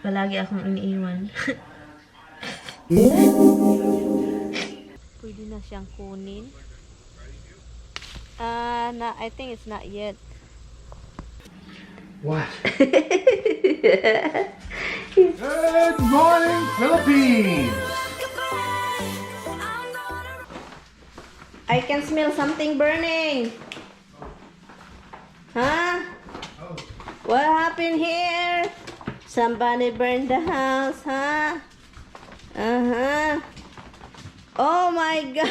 Palagi akong iniiwan. Pwede na siyang kunin. I think it's not yet. What? Good morning, Philippines! I can smell something burning. Huh? Oh. What happened here? Somebody burned the house, huh? Uh-huh. Oh my God.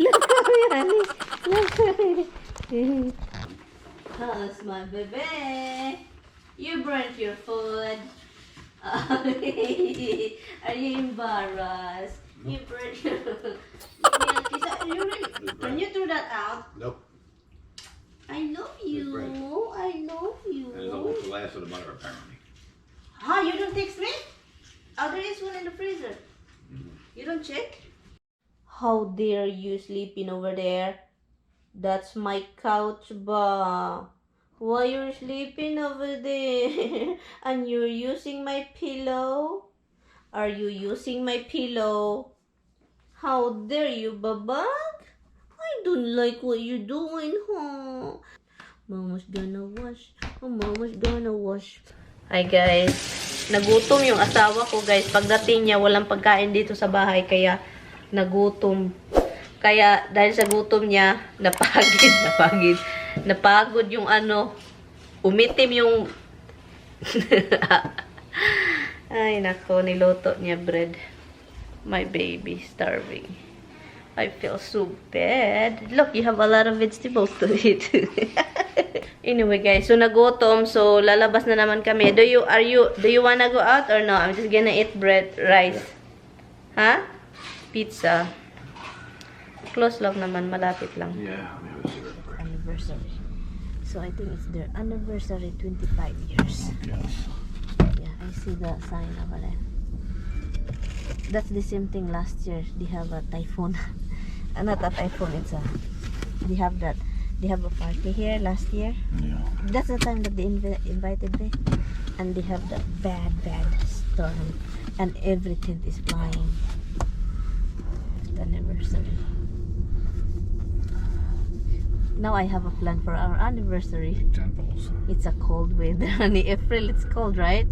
Look at me, honey. Look at me. How's my baby? You burnt your food. Are you embarrassed? You burnt your food. Can you throw that out? Nope. I love you. I love you. And it's almost the last of the butter, apparently. Huh? You don't text me? Oh, there is one in the freezer. You don't check? How dare you sleeping over there? That's my couch, ba. Why you're sleeping over there? And you're using my pillow? Are you using my pillow? How dare you, babag? I don't like what you're doing, huh? Mama's gonna wash. Oh, Mama's gonna wash. Hi guys. Nagutom yung asawa ko, guys. Pagdating niya, walang pagkain dito sa bahay. Kaya, nagutom. Kaya, dahil sa gutom niya, napagod yung ano, umitim yung, ay nako, niluto niya bread. My baby, starving. I feel so bad. Look, you have a lot of vegetables to eat. Anyway, guys, so nagutom, so lalabas na naman kami. Do you wanna go out or no? I'm just gonna eat bread, rice. Huh? Pizza. Close lang naman, malapit lang. Yeah, we have a cigarette break. Anniversary. So I think it's their anniversary, 25 years. Yes. Yeah, I see the sign over there. That's the same thing last year. They have a typhoon. Not a typhoon, it's a... They have that. They have a party here last year. Yeah. That's the time that they invited me. And they have that bad storm. And everything is flying. The anniversary. Now I have a plan for our anniversary. Temples. It's a cold weather. In April it's cold, right?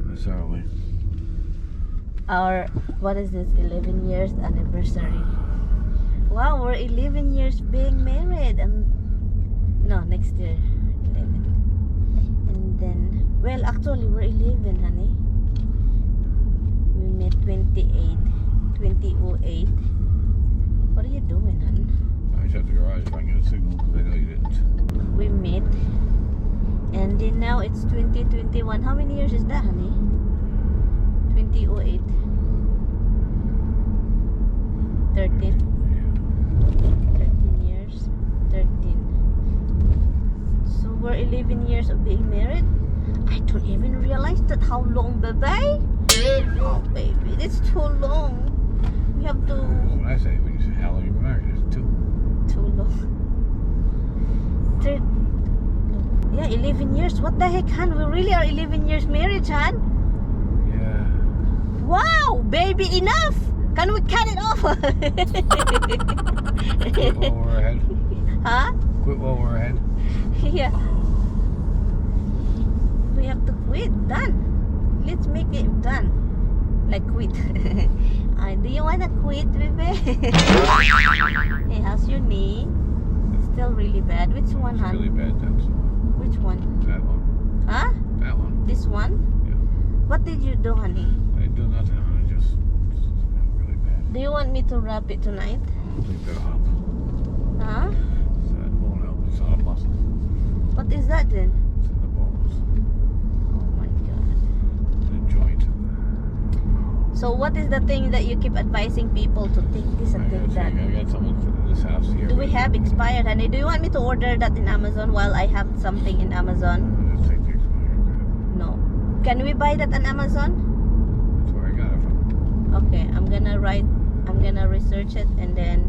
Necessarily. Our, what is this, 11 years anniversary. Wow, we're 11 years being married. And no, next year 11. And then, well, actually we're 11, honey. We met 2008. What are you doing, hon? I shut the garage if I can get a signal because I know you didn't. We met. And then now it's 2021. How many years is that, honey? 2008. 13. 13 years. 13. So we're 11 years of being married. I don't even realize that how long, baby. Oh, baby, it's too long. We have to... When I say, when you say how long you've been married, it's two. Too long. Yeah, 11 years. What the heck, hon? We really are 11 years married, hon? Yeah. Wow, baby, enough! Can we cut it off? Quit while we're ahead. Huh? Quit while we're ahead. Yeah. We have to quit. Done. Let's make it done. Like quit. Do you wanna quit, baby? Hey, how's your knee? It's still really bad. Which one, It's hon? really bad. That's Which one? that one. Huh? That one. This one? Yeah. What did you do, honey? I didn't do nothing. I just really bad. Do you want me to wrap it tonight? I don't think that'll help. Huh? That won't help. It's not a muscle. What is that then? It's in the bones. Oh my God. The joint. So what is the thing that you keep advising people to take this and take that? I got someone to this house here. Do we have expired, honey? Do you want me to order that in Amazon while I have something in Amazon? Just take the expired. No. Can we buy that on Amazon? That's where I got it from. Okay, I'm gonna research it and then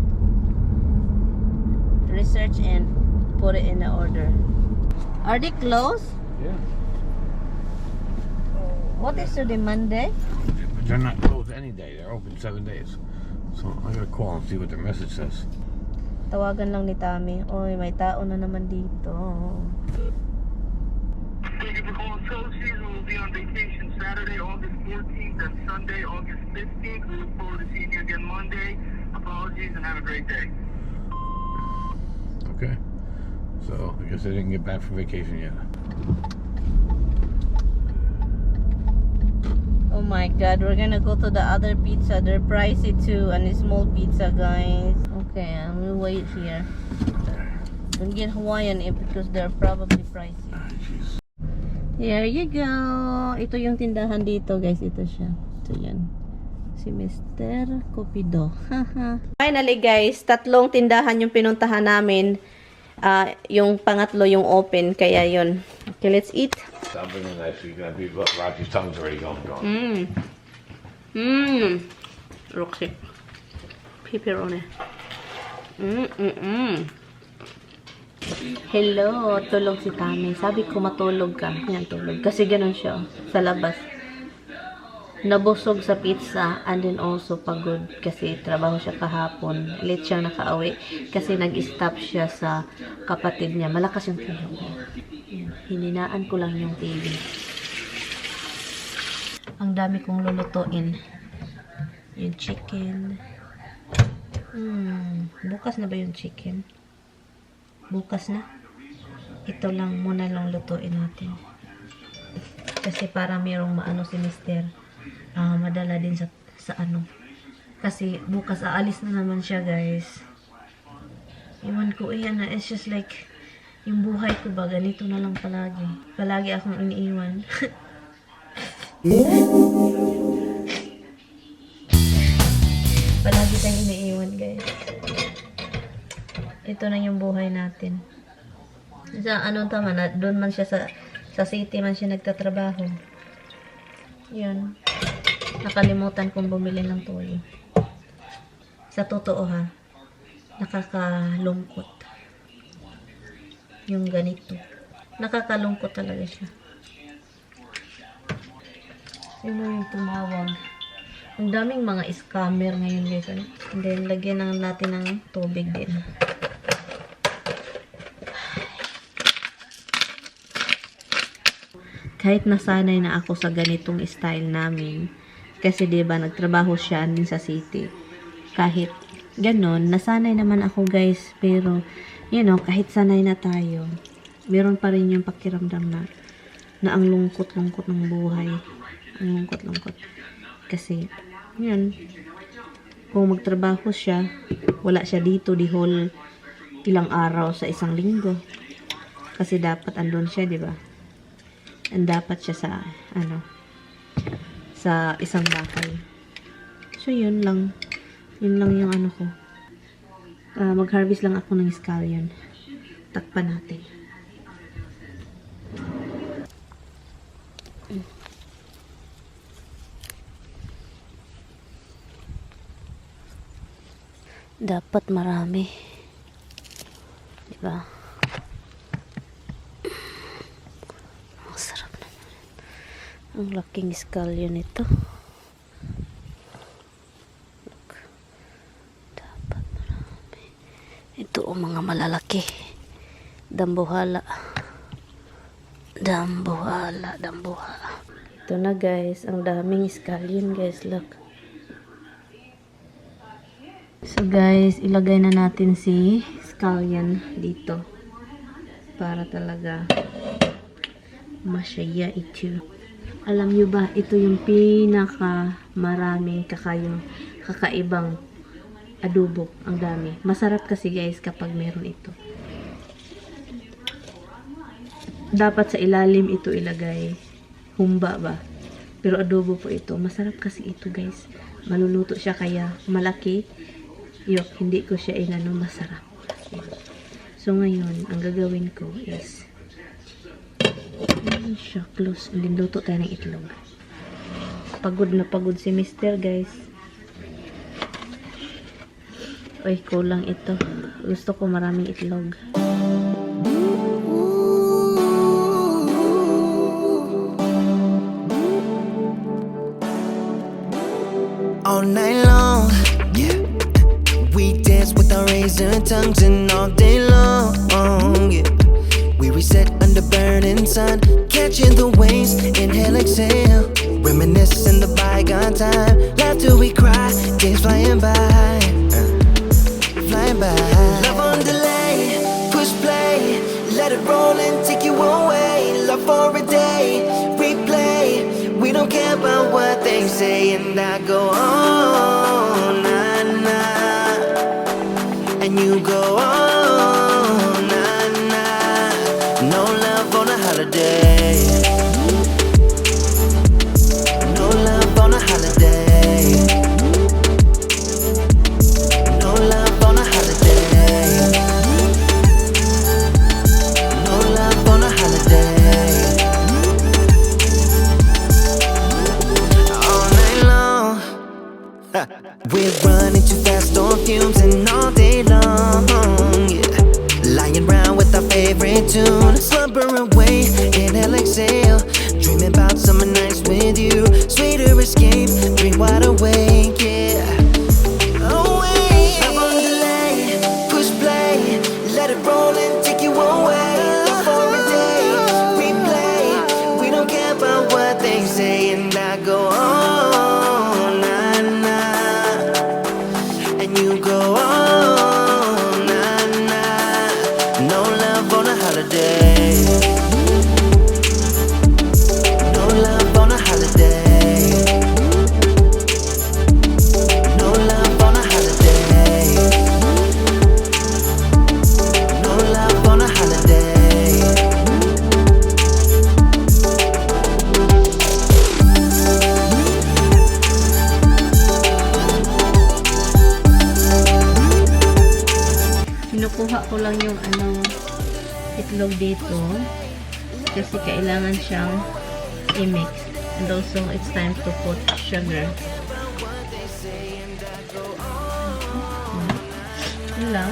research and put it in the order. Are they closed? Yeah. What is today, Monday? They're not closed any day. They're open 7 days. So I gotta call and see what their message says. Tawagan lang ni Tami. Oy, may tao na naman dito. Thank you for calling Toad Season. We'll be on vacation Saturday, August 14th and Sunday, August 15th. We look forward to seeing you again Monday. Apologies and have a great day. Okay. So I guess they didn't get back from vacation yet. Oh my god, we're gonna go to the other pizza. They're pricey too, and it's small pizza, guys. Okay, I'm gonna wait here. Don't get Hawaiian because they're probably pricey. Here you go. Ito yung tindahan dito, guys. Ito siya. Ito yan. Si Mr. Copido. Finally, guys, 3 tindahan yung pinuntahan namin. Yung pangatlo yung open, kaya yun. Okay, let's eat. Something nice. You're gonna be Roxy's tongue's already going. Roxy. Pepperoni. Hello, tulog si Tami. Sabi ko matulog ka. Yan, tulog. Kasi ganun siya, sa labas. Nabusog sa pizza and then also pagod kasi trabaho siya kahapon. Late siya nakauwi kasi nag-stop siya sa kapatid niya. Malakas yung TV. Hininaan ko lang yung TV. Ang dami kong lulutuin. Yung chicken. Bukas na ba yung chicken? Bukas na. Ito lang muna lang lutuin natin. Kasi para mayroong maano si Mister. Madala din sa ano. Kasi bukas aalis na naman siya, guys. Iwan ko yan na. It's just like yung buhay ko ba, ganito na lang palagi. Palagi akong iniiwan. Palagi tayong iniiwan, guys. Ito na yung buhay natin. Sa ano tama na, doon man siya sa city man siya nagtatrabaho. Yun. Nakalimutan kong bumili ng toyo. Sa totoo ha, nakakalungkot. Yung ganito. Nakakalungkot talaga siya. Sino yung tumawag? Ang daming mga scammer ngayon, guys. And then, lagyan natin ng tubig din. Kahit nasanay na ako sa ganitong style namin, kasi diba nagtrabaho siya din sa city. Kahit ganon, nasanay naman ako, guys. Pero, you know, kahit sanay na tayo, meron pa rin yung pakiramdam na ang lungkot-lungkot ng buhay. Ang lungkot-lungkot. Kasi, yun, kung magtrabaho siya, wala siya dito the whole ilang araw sa isang linggo. Kasi dapat andun siya, diba? And dapat siya sa, sa isang bahay. So, yun lang. Yun lang yung ano ko. Mag-harvest lang ako ng scallion. Takpan natin. Dapat marami. Diba? Masarap naman. Ang laking scallion ito. Ito o mga malalaki. Dambuhala. Dambuhala. Ito na, guys. Ang daming scallion, guys. Look. So, guys, ilagay na natin si scallion dito. Para talaga masaya ito. Alam nyo ba, ito yung pinaka maraming kakaibang adobo. Ang dami. Masarap kasi, guys, kapag meron ito. Dapat sa ilalim ito ilagay. Humba ba? Pero adobo po ito. Masarap kasi ito, guys. Maluluto siya kaya malaki. Yok, hindi ko siya inano masarap. So, ngayon, ang gagawin ko is siya close. And then, luto tayo ng itlog. Pagod na pagod si Mister, guys. Uy, kulang ito. Gusto ko maraming itlog. all night long. Yeah, we dance with our razor tongues and all day long. Yeah, we reset under burning sun, catching the waves, inhale, exhale, reminisce in the bygone time. Laugh till we cry, days flying by, flying by. Love on delay, push play, let it roll and take you away. Love for a day, replay. We don't care about what they say, and I go on, nah, nah, and you go on, nah, nah. No love on a holiday. No love on a holiday. No love on a holiday. No love on a holiday. All night long. We're running too fast on fumes and all day long. Yeah. Lying round with our favorite tune, slumber away, inhale, exhale, dreaming about summer nights with you. Sweeter escape, dream wide awake, yeah. Away. Love on delay, push play, let it roll and take you away. Love for a day, replay. We don't care about what they say, and I go on, nah, nah, and you go on, nah, nah. No love on a holiday. No love on a holiday. No love on a holiday. No love on a holiday. Kinukuha ko lang yung itlog dito kasi kailangan siyang i-mix, and also it's time to put sugar. Yun lang.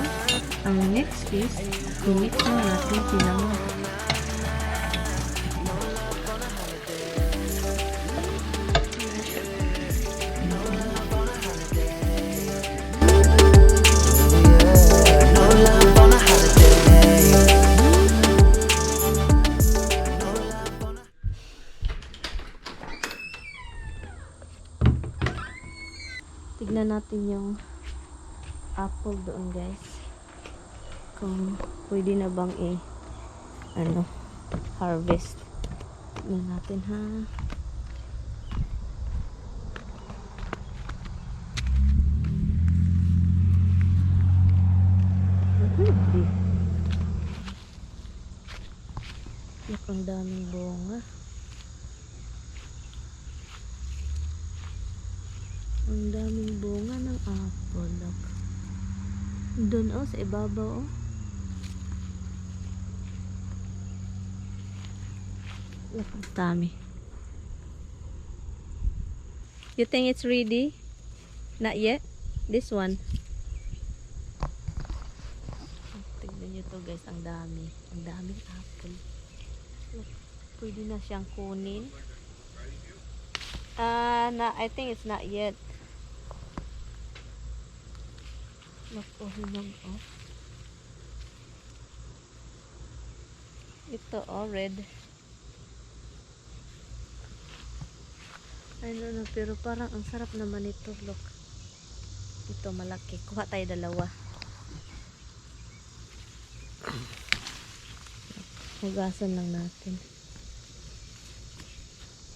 Ang next is i-mix na natin silang No love on a holiday. tignan natin yung apple doon, guys, kung pwede na bang harvest. Tignan natin, ha. Hindi. Look, ang daming bunga. Ang daming bunga ng apple. Look. Doon, oh, sa ibabaw, oh. Look, ang dami. You think it's ready? Not yet? This one. Tignan nyo to, guys. Ang dami. Ang daming apple. Look, pwede na siyang kunin. I think it's not yet. Look, oh, hinog, oh. Ito, oh, red. I don't know, pero parang ang sarap naman ito. Look. Ito, malaki. Kuha tayo dalawa. Hugasan lang natin.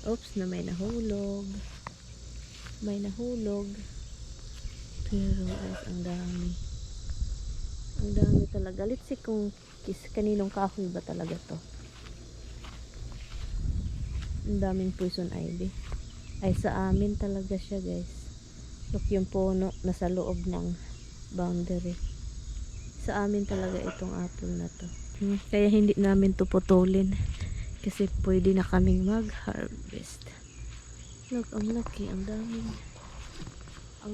Oops, na may nahulog. May nahulog. Pero guys, ang dami. Ang dami talaga. Let's see kung kaninong kahoy ba talaga to. Ang daming poison ivy. Ay, sa amin talaga siya, guys. Look, yung puno nasa loob ng boundary. Sa amin talaga itong apple na to. Kaya hindi namin to putulin. Kasi pwede na kaming mag-harvest. Look, ang laki. Ang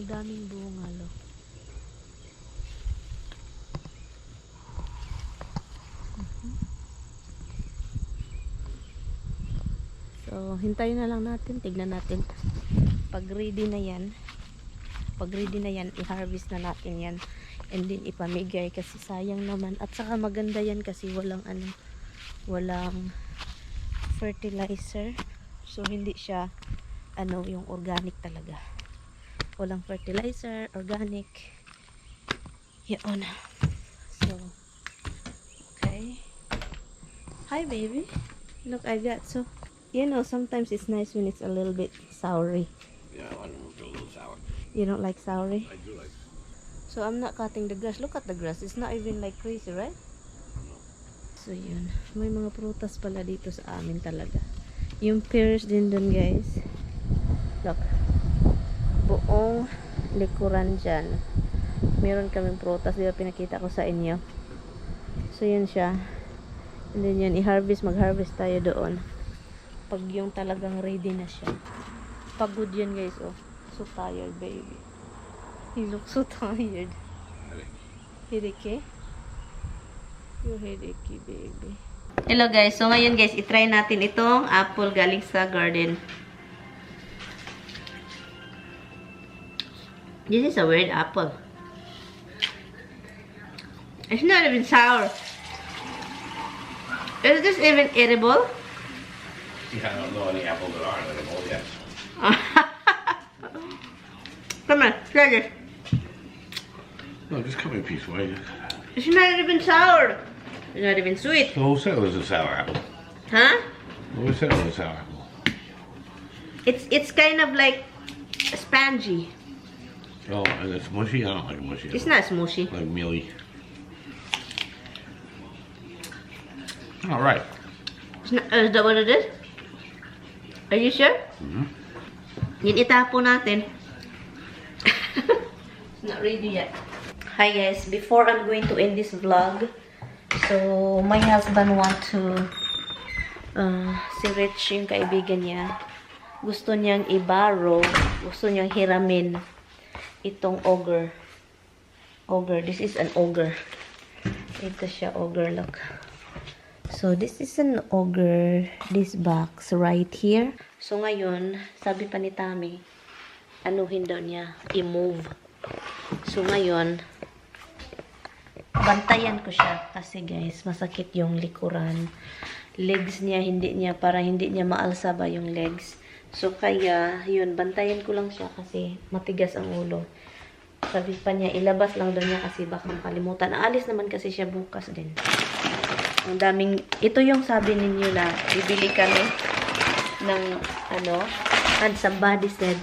daming bunga, look. So, hintayin na lang natin. Tignan natin. Pag ready na yan, Pag ready na yan, i-harvest na natin yan. And then ipamigay kasi sayang naman. At saka maganda yan kasi walang walang fertilizer. So hindi siya yung organic talaga. Walang fertilizer, organic. Yun. So, okay. Hi, baby. Look, I got sometimes it's nice when it's a little bit soury. Yeah, I don't know if it's a little sour. You don't like soury? I do like. So, I'm not cutting the grass. Look at the grass. It's not even like crazy, right? So, yun. May mga prutas pala dito sa amin talaga. Yung pears din dun, guys. Look. Buong likuran dyan. Meron kaming prutas. Di ba pinakita ko sa inyo? So, yun siya. And then yan, mag-harvest tayo doon. Pag yung talagang ready na siya. Pagod yan, guys. Oh, so tired, baby. You look so tired. Headache? You're headache, baby. Hello, guys. So, ngayon, guys, itry natin itong apple galing sa garden. This is a weird apple. It's not even sour. Is this even edible? Yeah, I don't know any apples that aren't edible yet. Come on, try this. No, just cut me a piece, why? It's not even sour. It's not even sweet. So who said it was a sour apple? Huh? Who said it was a sour apple? It's kind of like spongy. Oh, and it's mushy? I don't like mushy. It's not smushy. Like mealy. All right. It's not, is that what it is? Are you sure? Mm-hmm. Yun itapo natin. It's not ready yet. Hi guys, before I'm going to end this vlog, so my husband want to si Rich, yung kaibigan niya, gusto niyang i-borrow, gusto niyang hiramin itong ogre. This is an ogre. Ito siya, ogre, look. So, this is an ogre, this box right here. So, ngayon, sabi pa ni Tami, anuhin daw niya, i-move. So, ngayon, bantayan ko siya. Kasi, guys, masakit yung likuran. Legs niya, para hindi niya maalsa ba yung legs. So, kaya, yun, bantayan ko lang siya kasi matigas ang ulo. Sabi pa niya, ilabas lang daw niya kasi baka makalimutan. Aalis naman kasi siya bukas din. Ang daming, ito yung sabi ninyo na bibili kami ng and somebody said,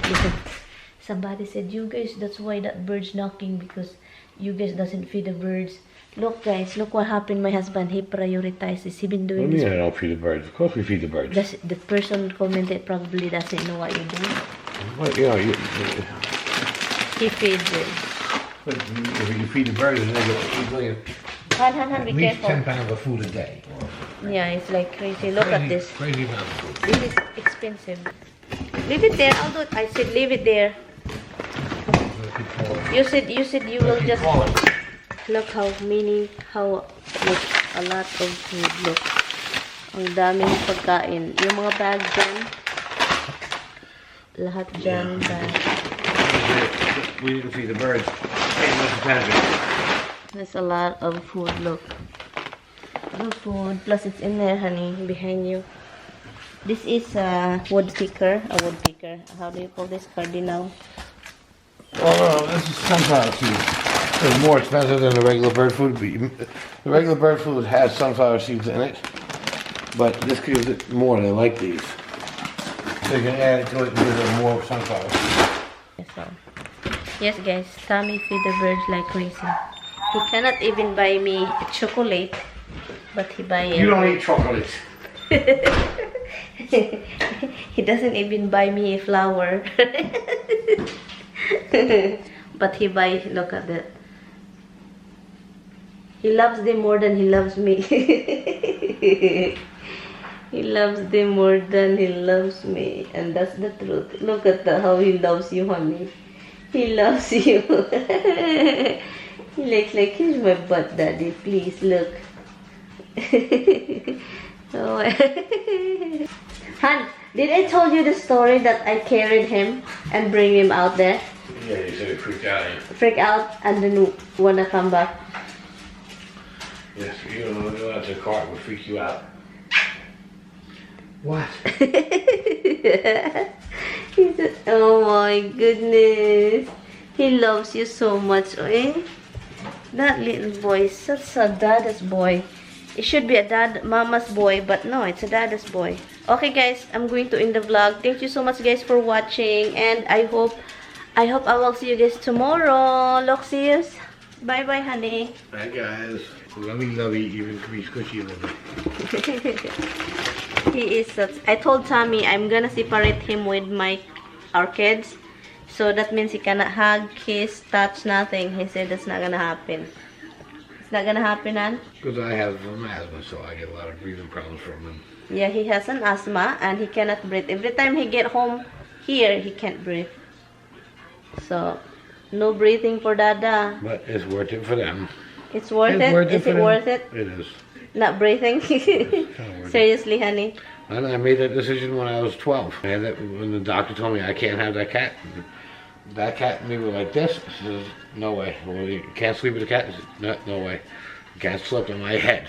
you guys, that's why that bird's knocking, because you guys doesn't feed the birds. Look guys, look what happened. My husband, he prioritizes. He been doing What do you this. mean I don't feed the birds? Of course we feed the birds. The person commented probably doesn't know what you're doing. What, you know, He feeds it. but if you feed the birds, then they go easily Han, at be least careful. 10 pounds of food a day. Yeah, it's like crazy. Look at this. Crazy amount of food. This is expensive. Leave it there. I'll do it. I said leave it there. You said you will just look how a lot of food. Look. Ang daming pagkain. Yung mga bag dyan. Lahat dyan. Bag. We didn't feed the birds. Hey, what's the pantry? There's a lot of food. Look. Good food. Plus it's in there, honey. Behind you. This is a wood picker. How do you call this? Cardinal. Oh, no, this is sunflower seeds. It's more expensive than the regular bird food. The regular bird food has sunflower seeds in it, but this gives it more. They like these. So you can add it to it and give it more sunflower seeds. So, yes, guys. Tommy feed the birds like crazy. He cannot even buy me a chocolate, but he buy You don't eat chocolate. He doesn't even buy me a flower. But he buy, look at that. He loves them more than he loves me. He loves them more than he loves me. And that's the truth. Look at how he loves you, honey. He loves you. He looks like, here's my butt, daddy. Please, look. Oh. Han, did I tell you the story that I carried him and bring him out there? Yeah, you said it freaked out. Freak out and then wanna come back. Yes, you know, going out to the car would freak you out. What? He said, oh my goodness. He loves you so much, eh? That little boy is such a dad's boy. It should be a mama's boy, but no, it's a dad's boy. Okay guys, I'm going to end the vlog. Thank you so much guys for watching, and I hope I will see you guys tomorrow. Loxius. Bye bye, honey. Bye guys. Lovey, even squishy a little bit. He is such. I told Tommy I'm gonna separate him with our kids. So that means he cannot hug, kiss, touch, nothing. He said that's not gonna happen. It's not gonna happen, Ann? Because I have asthma, so I get a lot of breathing problems from him. Yeah, he has an asthma and he cannot breathe. Every time he get home here, he can't breathe. So, no breathing for Dada. But it's worth it for them. It's worth it? Is it worth it? It is. Not breathing? Seriously, honey? And I made that decision when I was 12. I had that when the doctor told me I can't have that cat. That cat and me were like this. I says, no way. Well, you can't sleep with a cat? No way. You can't sleep on my head.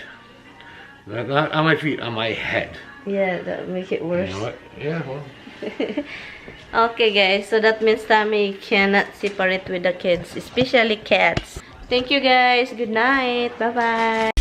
Not on my feet, on my head. Yeah, that would make it worse. You know what? Yeah, well. Okay guys, so that means Tommy cannot separate with the kids, especially cats. Thank you guys. Good night. Bye bye.